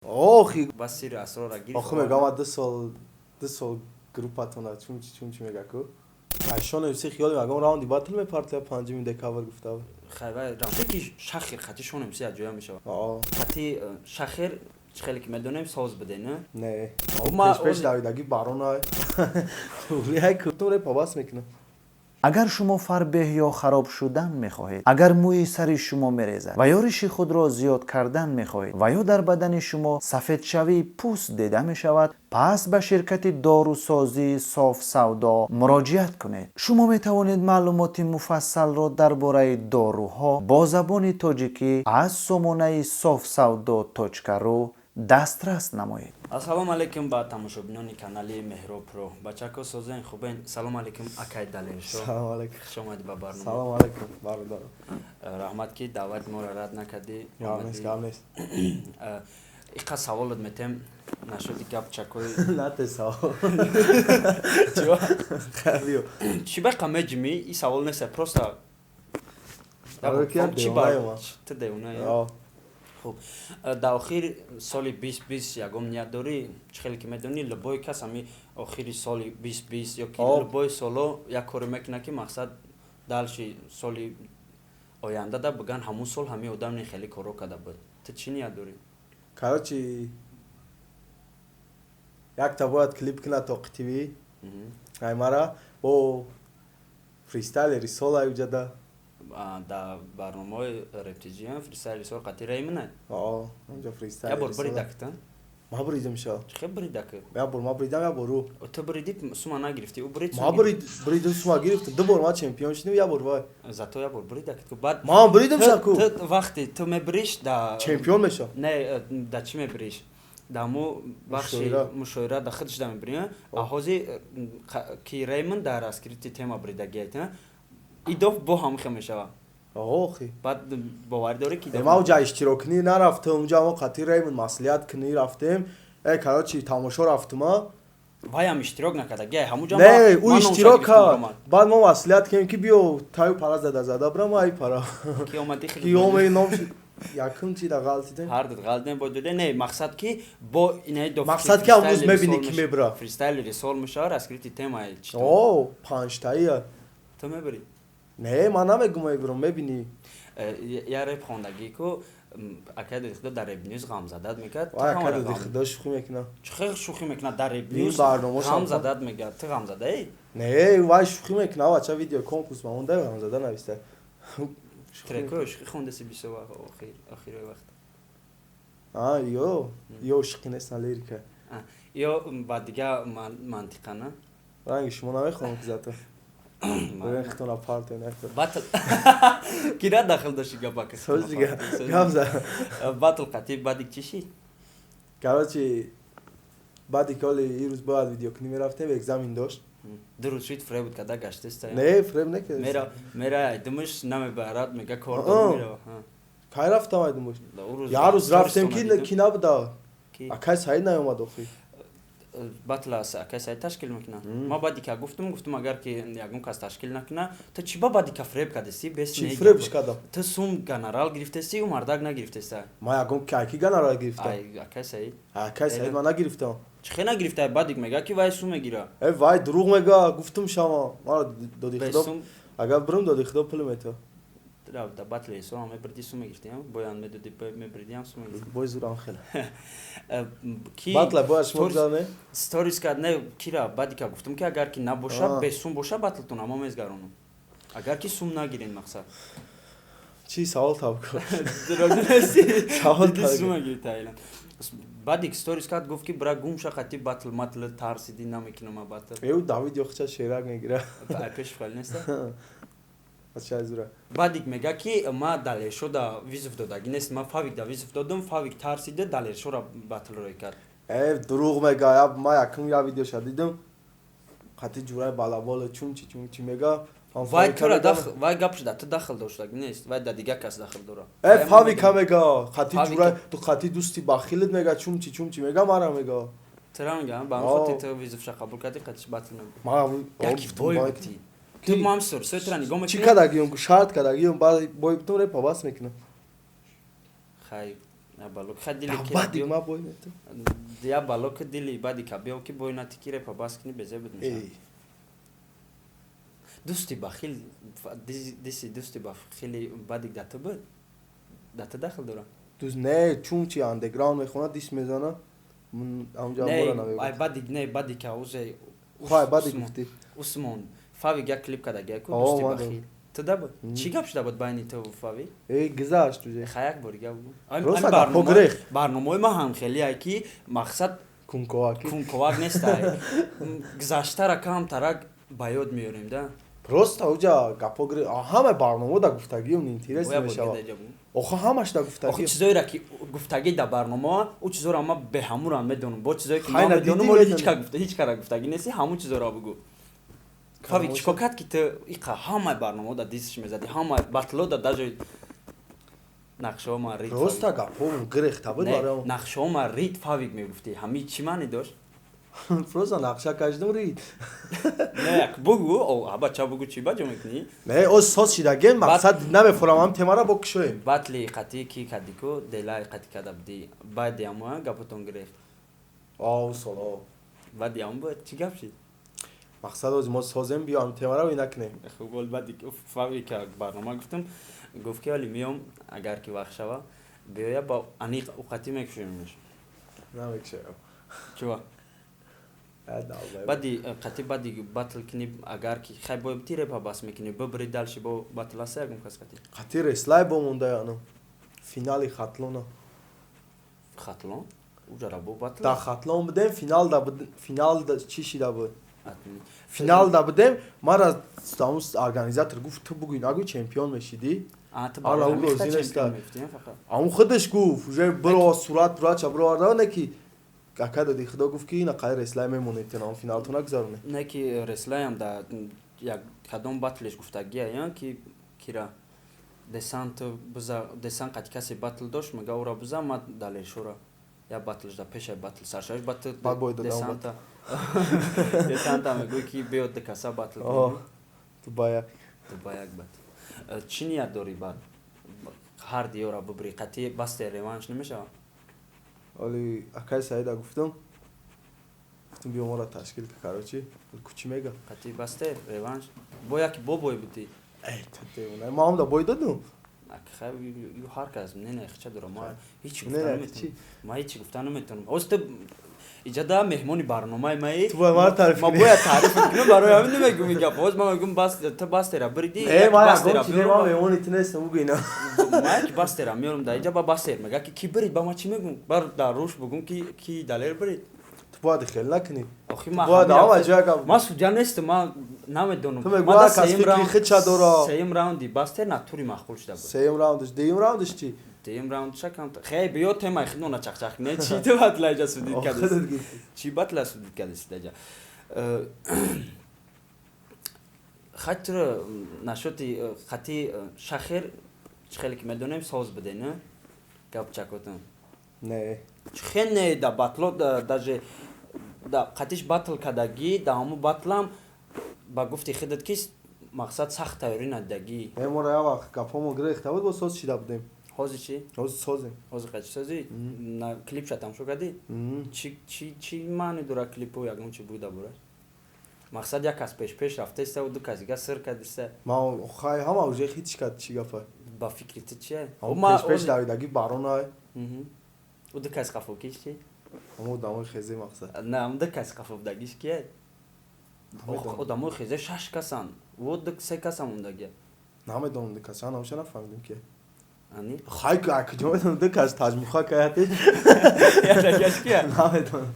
Охи. Бас сири асрора гирифт. Охи, мегам, ма 2 сол, 2 сол группатона чунчи чунчи мега ку. Айшон МС хиёл мегам, раунди батл мепартия 5 декабр гуфта буд. Хай, вай раунде ки Шахир хати Шон МС аҷоя мешавад. Аа. Хати Шахир чӣ хеле ки медонем, соз буде, не? Не. Ма- Пеш пеш давидаги барона. Туғри ку ту репа бас мекунам. Агар шумо фарбеҳ ё хароб шудан мехоҳед, агар мӯи сари шумо мерезад ва ё риши худро зиёд кардан мехоҳед ва ё дар бадани шумо сафедшавии пӯст дида мешавад, пас ба ширкати дорусозии Софсавдо муроҷиат кунед. Шумо метавонед маълумоти муфассалро дар бораи доруҳо бо забони тоҷикӣ аз сомонаи софсавдо.ру дастрас намоед. Ассалому алайкум ба тамошобинони канали Меҳроб Про. Бачако, созен, хубен? Салому алайкум, акай Далершо. Салом алейкум. Хуш омадӣ ба барнома. Салом алейкум, бародар. Раҳмат, ки даъвати моро рад накардӣ. Гап нест, гап нест. Иқа саволот метем нашуди гап чакои. Нате савол. Чиба? Хайр. Чӣ ба меҷимӣ? И савол нест, просто Барои ки як чӣ ба девонаем ман. Ту девона? Аа. Хуб, дар охири соли 2020 ягон ният дорӣ? Чӣ хеле ки медонӣ, любой кас ҳами охири соли 2020 ё ки О. любой соло як коре мекунад, ки мақсад дальше соли оянда да биган, ҳамун сол ҳамин одам не хеле коро карда буд. Ту чӣ ният дорӣ? Короче, якта бояд клип кунад Тоқи ТВ. Ай мара бо фристайл рисола уҷада. Дар барномаҳои рептиҷи фристайл рисол қатӣ реймина? Аа, онҷо фристайл. Як бор бридакта? Ма бридим ша. Чӣ хел бридака? Як бор ма бридам, як бор ӯ. Ту бриди, сума нагирифтӣ, ӯ брид. Ма бридим, сума гирифтам. Ду бор ма чемпион шудим, як бор вай. Зато як бор бридак баъд. Ма бридим ша ку. Ту вақте ту мебриш да Чемпион мешам. Не, да чӣ мебриш? Да мо бахши Мушоира. Мушоира да худш да мебри. А ҳозир ки Реймон дар раскрытый тема бридагият, идоф бо ҳам хел мешава. Охи. Баъд боварӣ дорӣ, ки Ма уҷа иштирокунӣ нарафтам, уҷа мо қатӣ Реймон маслиҳат кунӣ рафтем. Э, короче, тамошо рафтума. Ваям иштирок накарда гай ҳамуҷа? Не, ӯ иштирок кард. Баъд мо маслиҳат кардем, ки биё таю пара зада зада бирам, ай пара. Ки омади? Ки омади, ном якум чи да ғалтидем. Ҳар дуд ғалтидем, бо дуде. Не, мақсад ки бо инаи доф. Мақсад ки ҳамрӯз мебинӣ, ки мебира. Фристайли рисол мешава, раскрытый тема. О, панҷтаия. Ту мебири? Не, ман намегум мебирам, мебинӣ. Я реп хондагӣ ку, акай Доди Худо дар Репнюз ғамзадат мекард. Вай, акай Доди Худо шӯхӣ мекунад. Чӣ хел шӯхӣ мекунад дар Репнюз? Ғамзадат мегӯяд, ту ғамзадаи? Не, вай шӯхӣ мекунад, бача видео конкурс ма монда, ғамзада нависта. Трекои ошиқӣ хондаси бисёр охирои вақт. А, ё ошиқӣ нестан, лирика. Ё ба дига мантиқа, на? Ранги шумо намехонам ки зато. Хитона партия. Батл кира дахл дошти гапака? Гап за. Батл қатӣ бадик чӣ шид? Короче, баъди ки оли ирӯз бояд видеокунӣ мерафтем, экзамен дошт. 2 рӯз шид, фреб када гаштеста? Не, фреб некард. Мера, мера, айдумаш намебарад, мега кор дорам, мера. Кай рафтам айдумаш? Як рӯз рафтем, ки набуда, акай Саид наёмад охи. Батл акай Саид ташкил мекунад. Ма баъди ка гуфтум, агар ки ягон кас ташкил накуна, ту чӣ ба баъди ка фреб кардеси? Бес. Чӣ фребш кардам? Ту сум гонорар гирифтеси, ӯ мардак нагирифтеса. Ма ягон ки гонорар гирифтам? Акай Саид. Акай Саид ма нагирифтам. Чӣ хел нагирифта? Бадик мега, ки вай сум мегира. Э, вай дурӯғ мега, гуфтум шама мара Доди Худо, агар бирам, Доди Худо пул мета. Да батли исо мебирди, сум мегирифтиам, боян медоди, мебирдиам, сум мегирифти. Бой зурам хеле. Ки батла бояд шумо гузарне? Сторис кард, не, кира бадика гуфтум, ки агар ки набоша, бесум боша батлтон, ама мезгаронам, агар ки сум нагирен, мақсад. Чӣ савол таб кун. Сум мегирифта. Бадик сторис кард, гуфт, ки бира гум ша, қати батл матл тарсиди, намекунам батл. Э, Давид ёхча шерак мегира. Ай пеш фал неста. Зура. Бадик мега, ки ма Далершо да вызов додагӣ нест, ма Фавик да вызов додум, Фавик тарсида, Далершора батл рӯй кард. Э, дурӯғ мега. Ма якум я видеоша дидам, қати ҷурай балаболе чунчи чунчи мега. Вай тура дахл, вай гапш да ту дахл доштагӣ нест, вай да дигар кас дахл дора. Э, Фавика мега, қати ҷурай ту, қати дӯсти бахилит мега, чунчи чунчи мега, мара мега. Тура мега, ба хотир ту вызовша қабул кардӣ, қатиш батл. Ма яки бой будӣ ту, мам сторисои тура нигоҳ мекунӣ. Чӣ кардагиём? Шарт кардагиём, бой битум, репа бас мекунам. Хай. Балок ха дили ки Бадик ма бой метам. Я балок дили бадика биё ки бой нати ки репа бас кини безе буд мешавад. Эй. Дӯсти бахил, диси дӯсти бахили бадик да ту буд, да ту дахл дора? Дӯст не, чун чи андеграунд мехонад, дис мезана. Амҷа Не, мора ай намебад. Бадик не, бадика узе. Хай, бадик гуфтӣ. Усмон Фавик як клип кардагия ку. О, Дӯсти ман бахил ту да буд? Чӣ гап шуда буд байни ту Фавик? Эй, гузашт уже. Ха, як бор гап буд. Рост, гапҳо гирехт. Барномаҳои ман ҳам хеле ки мақсад Кунковаки. Кунковак нестай, гузаштара камтарак ба ёд меорем да. Просто уҷа гапҳо гирехт. Ҳама барнома да гуфтагиам интерес Бояд бор мешавад. дига ҷа буд. Охо, ҳамаш да Охи, гуфтагиам. чизоеро ки гуфтагӣ дар барномао, ӯ чизоро ма беҳамура медонам, бо чизое ки Хай, ма на, медонам, дидӣ, оли медонӣ. ҳеч ка гуфта, ҳеч кара гуфтагӣ неси, ҳамун чизоро бугӯ. Фавик чикор кард ки ту иқа ҳамаи барномао да дисш мезадӣ, ҳамаи батло да, даже нақшаҳо ма рид? Просто гапҳо гирехта буд Не, барои. Нақшаҳо ма рид, Фавик мегуфтӣ, ҳамин чӣ маъне дошт? Просто нақша кашидам, рид. Не, як бугӯ, о, абача, бугӯ, чӣ баҷо мекунӣ? Не, оз соз шидагем, мақсад намефурам, ҳам темара бо кушоем. Батли қатӣ ки кадику делай қатӣ када будӣ, баъди ҳамоя гапотон гирехт? О, соло. Баъди ҳам буд, чӣ гап шид? Мақсад оз мо созем, биё ҳам темара ой накунем. Хуб, ол баъди Фавика барнома гуфтам, гуфт ки оли миём, агар ки вақт шава биёя, ба аниқ уқатӣ мекушоемш. Намекушоем. Чува? Баъди қатӣ, баъди батл кини, агар ки хай бо бити репа бас мекунӣ, бибри дальше бо батл аста ягон кас қатӣ? Қатӣ Реслай бо монда, яно финали Хатлона. Хатлон уҷара бо батл? Дар Хатлон будем, финал да, финал да чӣ шида буд? Атми. Финал да будем, мара ҳамун организатор гуфт: «Ту бугӯй, нагӯй, чемпион мешидӣ». А, ту Ала, барои ӯ ҳамин розӣ чемпион неста. мефтӣ, фақат. Ҳамун худаш гуфт, уже биро сурат бурача бироварда, не ки ака дади худо гуфт ки ина қай Реслай мемонед, тен финалтон нагузароне. Не ки Реслаям да як кадом батлеш гуфтагия, я ки кира десант биза, десант қати касе батл дошт, мега ура биза, ма далершура я батлш да пешай батл саршавиш батл. Баъд бой додам. Десанта мегӯй ки биёд дикаса батл. О, ту ба як. Ту ба як батл. Чӣ ният дорӣ баъд ҳар диёра бибри, қатъи басте реванш намешавад? Оли акай Саида гуфтам, гуфтам биё моро ташкил ка, короче, кучи мега. Қатъи басте реванш бо яки бо бой будӣ? Эй, ту девона, ма ҳам да бой додум. Хай, ю ҳар кас не, не, хича дора, ма ҳеч Не, гуфта не, наметавонам. чӣ? Ма ҳеч гуфта наметавонам. Ҳозир ту иҷада меҳмони барномаи маи. Ту бояд маро таъриф Ма кунӣ. бояд таъриф кунам, барои ҳамин намегӯм ин гап. Ҳозир ман мегӯм, бас ту бастера биридӣ, Э, яки ма бастера ягон чи не, ма биёрам. меҳмони ту нестам, бугӯ ина. Ма яки бастера меёрам дар иҷа, ба бастер мега ки ки бирид, ба ма чӣ мегӯм? Бар дар руш бугӯм ки Далер бирид? Ту бояд хел накунӣ. Охи, ма Бояд ҳамин ҳама рафта- ҷоя гап. Ман судья нестам, ман намедонам. Ту мегӯ, Ман дар ҳар кас сеюм фикри худша дора. Сеюм раунди бастер натури маъқул шуда буд. Сеюм раундш, дуюм раундш чӣ? Дуюм раундша кам хей, биё темаи худмона чақчақ не, чӣ ту батла иҷа судить О, кардеси? худат гуфтӣ. Чӣ батла судить кардеси даҷа? Хатро нашоти хати шахер, чӣ хеле ки медонем, соз буде, не гап чакотон? Не. Чӣ хел не? Да батло даже да қатиш батл кардагӣ, да ҳамун батлам ба гуфти худат ки мақсад сахт тайёрӣ надидагӣ. Э, моро як вақт гапҳомо гирехта буд, бо соз шида будем. Ҳозир чӣ? Ҳозир созем. Ҳозир қати созӣ? На клипша тамошо кардӣ? Чӣ маъне дорад клипо, ягон чи буда борад? Мақсад як кас пеш пеш рафтаиста, ду кас дига сир кардиста. Ма хай, ҳама уже хитш кард, чӣ гапа? Ба фикри ту чие? Ҳамон пеш пеш давидагӣ баронай. Ӯ ду кас қафокиш чи? Ҳамон одамои хезе, мақсад. Не, ҳамн ду кас қафо будагиш кие? Намедонам. Одамои хезе шаш касан, во ду се каса мондагия. Намедонам, ду кас намоша, нафаҳмидем ки. Ани. Хай, куҷо медонам, ду кас таҷмуха каятиш. Ядагиаш кия? Намедонам.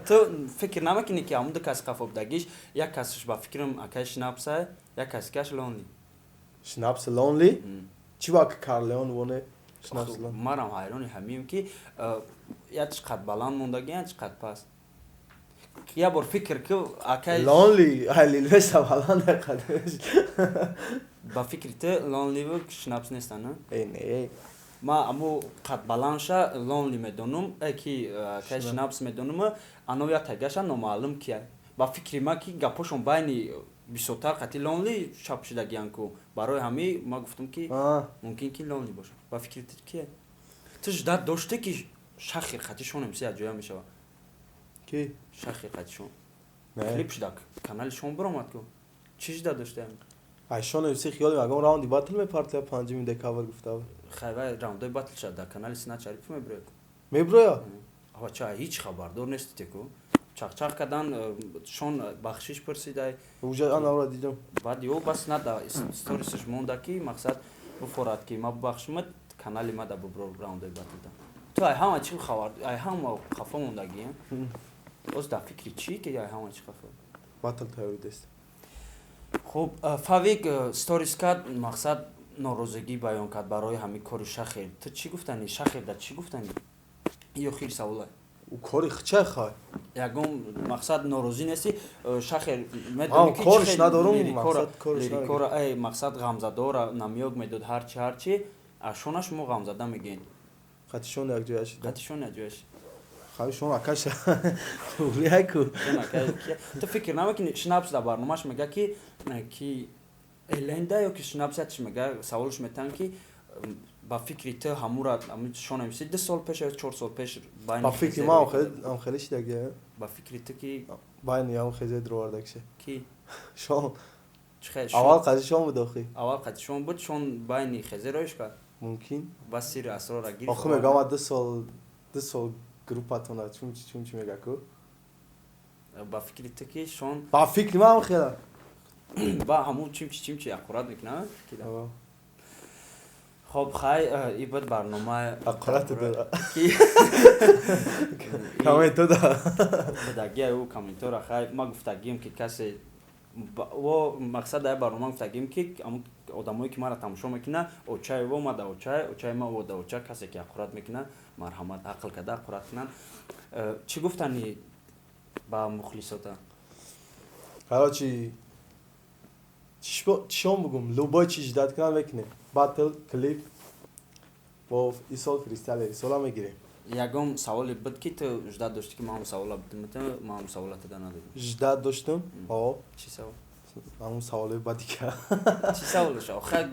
Ту фикр намекунӣ ки ҳамун ду кас қафо будагиш, як касаш ба фикрам акай Шнапса, як каси Лонли? Шнапс, Лонли. Чӣ ба Карлеон воне Шнапс Лонли? Марам ҳайрони ҳамием ки як чӣ қад баланд мондагӣ, як чӣ қад паст. Як бор фикр ки акай Лонли ай лилвеса баланд қадаш. Ба фикри ту Лонливу Шнапс нестан, а? Э, не. Ма аму қад баландша Лонли медонум, ки акай Шнапс медонум, ано як тагаша номаълум кия. Ба фикри ма ки гапошон байни бисёртар қати Лонли чап шидагиян ку, барои ҳамин ма гуфтам ки мумкин ки Лонли бошад. Ба фикри ту кие? Ту ждать доште, ки Шахир қати Шон МС ҷоя мешава? Ки? Шахир қати Шон. Клип шуда, канали Шон биромад ку. Чӣ ждать доштаям? Ай Шон МС хиёли ягон раунди батл мепартия 5 декабр гуфта. Хайвай, раундои батл шад, дар канали Синат Шарипов мебирояд. Мебироя? Ава ча, ҳеҷ хабардор нестите ку. Чақчақ кардан, Шон бахшиш пурсидай. Уже анавра дидам. Баъд ё бас на да сторисш монда, ки мақсад буфорад, ки ма бахшимат, канали ма да бубро раундои батлда. Ту ай ҳама чӣ хабар, ай ҳама хафа мондагӣ? Оз дар фикри чӣ, ки ай ҳама чӣ хафа? Батл тайёрӣ дест. Хуб, Фавик сторис кард, мақсад норозигӣ баён кард барои ҳамин кори Шахер. Ту чӣ гуфтанӣ? Шахер да чӣ гуфтанӣ? Ё хир савола. Ӯ кори хча хай. Ягон мақсад норозӣ нестӣ, Шахер? Медонӣ, ки корш надорум, мақсад корш. Лирикора, эй, мақсад ғамзадора намёк медод, ҳарчи ҳарчи, а Шона шумо ғамзада мегӯед. Қатишон якҷоя шида. Қатишон якҷояш. Хай, шон акаш туғрияку. Ту фикр намекунӣ, Шнапс дар барномааш мега, ки эленда ё ки Шнапс чӣ мега, саволш метаҳанд, ки ба фикри ту ҳамура Шон МС 2 сол пеш ё 4 сол пеш. Ба фикри ман ам хеле шидаги. Ба фикри ту ки байни ам хезе дровардакше. Ки? Шон. Аввал қади Шон буд охи. Аввал қади Шон буд, Шон байни хезе роиш кард. Мумкин. Бас сири асрора гирифт. Охи мегам, 2 сол, 2 сол группатона чумчи чумчи мега ку. Ба фикри ту ки Шон Ба фикри ман хела. Ба ҳамун чимчи чимчи аккурат мекунад. Хоб, хай, и буд барнома. Аккурат дора. Комменту да. Будагия ӯ комментора. Хай, ма гуфтагием, ки касе во мақсад дар барнома гуфтагием, ки одамое, ки мара тамошо мекунад, очаи во ма да очай, очаи ма во да оча, касе ки аккурат мекунад, марҳамат, ақл карда аккурат кунанд. Чӣ гуфтани ба мухлисота? Короче, чишон бугум, любой чи ждать кунам, мекунем: батл, клип, бо исол фристайл исола мегирем. Ягон саволе буд, ки ту ждать дошти, ки ман савола бидимата, ман савола тада надодам? Ждать доштум, о. Чӣ савол? Ҳамун саволи бадика. Чӣ саволаш охир?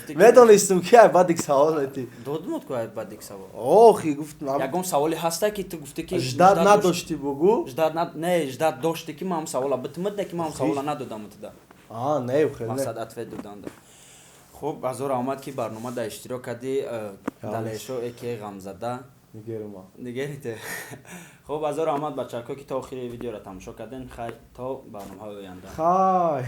Медонистум, ки ай бадик савол мети. Додумот ку ай бадик савол. Охи гуфт. Ягон саволе ҳаста, ки ту гуфти, ки Ждать надошти, бугу. Ждать не, ждать дошти, ки ман савола битимат, ки ман савола надодам туда. А, не, хеле. Мақсад ответ доданда. Хуб, ҳазор омад, ки барнома дар иштирок кардӣ, Далешо эке ғамзада. Нигерума. Нигерите. Хуб, ҳазор омад, бачако, ки то охири видеоро тамошо карден. Хай, то барномаҳои оянда. Хай.